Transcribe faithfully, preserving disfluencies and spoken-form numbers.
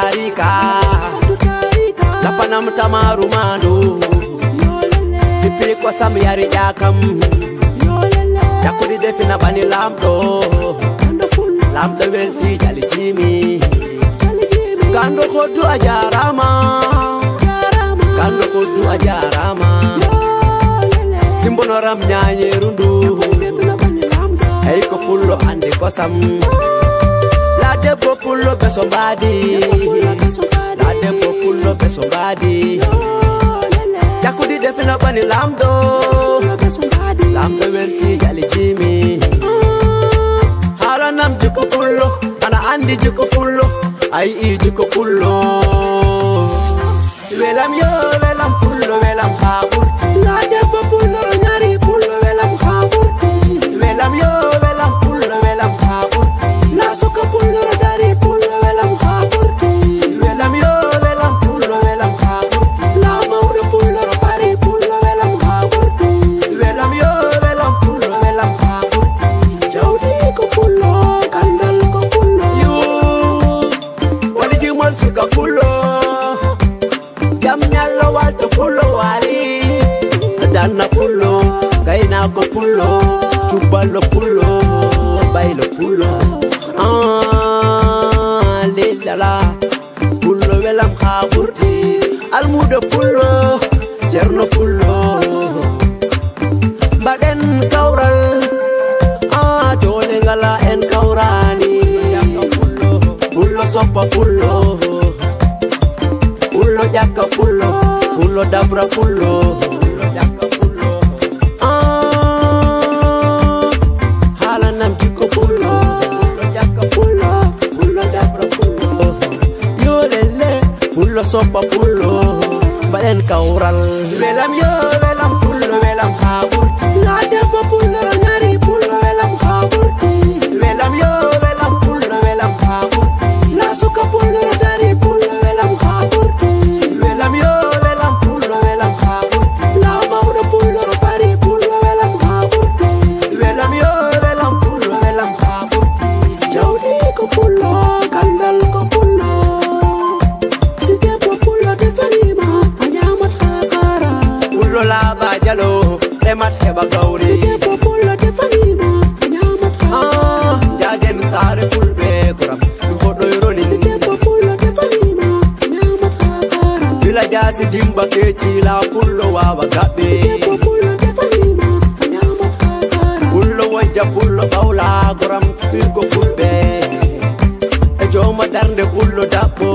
Tarika, lapanam tamaru mandu. Sipi ko sam yari ƴakam. Ƴakkuɗi defina ɓani lamɗo. Lamɗo welti jali jimi. Gando koddu a jarama. Gando koddu a jarama. Simbonoram ñañeru ndu. Ey ko pullo andi kosam. La debbo pullo beso mbadi. La debbo pullo beso mbadi. Ƴakkuɗi defina ɓani lamɗo. Lamɗo welti jali jimi. Haalanam jikko pullo. Ana andi jikko pullo. Ay i jikko pullo. Welam yo, welam pullo, welam ha ɓurti. La debbo pullo, ñari pullo, welam ha ɓurti. Welam yo, welam pullo, welam ha ɓurti. La suka pullo, dari pullo, welam ha ɓurti. Welam yo, welam pullo, welam ha ɓurti. La mawɗo pullo, ɓari pullo, welam ha ɓurti. Welam yo, welam pullo, welam ha ɓurti. Jawdi ko pullo, kandal ko pullo. Yo, woni jimol suka pullo. Jam ñallo walto pullo wali. Danna pullo, gaynako pullo, cubballo pullo, baylo pullo. Ah, lillala. Pullo welam ha ɓurti. Almudo pullo, cerno pullo. Mbaɗen kawral. Ah, doole ngala en kawrani. Pullo soppa pullo. Pullo ƴakka pullo. Pullo dabra pullo. Ah, haalanam jikko pullo. Pullo ƴakka pullo. Pullo dabra pullo. Yo lelle. Pullo soppa pullo. Mbaɗen kawral. Welam yo, welam pullo, welam ha ɓurti. La debbo pullo, ñari pullo, welam ha ɓurti. Welam yo, welam pullo, welam ha ɓurti. La suka pullo, dari pullo, welam ha ɓurti. Welam yo, welam pullo, welam ha ɓurti. La mawɗo pullo, ɓari pullo, welam ha ɓurti. Welam yo, welam pullo, welam ha ɓurti. Jawdi ko pullo, kandal ko pullo. Si debbo pullo defanima, a ñamat ha kara. Pullo laaɓa jalo, remat heɓa gawri. Si debbo pullo defanima, a ñamat ha kara. Ah, jaaden saare fulɓe koram, ɗum foɗɗoyroni. Si debbo pullo defanima, a ñamat ha kara. Bila jaasi dimba kecila, pullo wawa gaɓɓe. Si debbo pullo defanima, a ñamat ha kara. Pullo wojja, pullo ɓawla koram, ɓiɗɗo fulɓe. E jooma darnde pullo daɓɓo.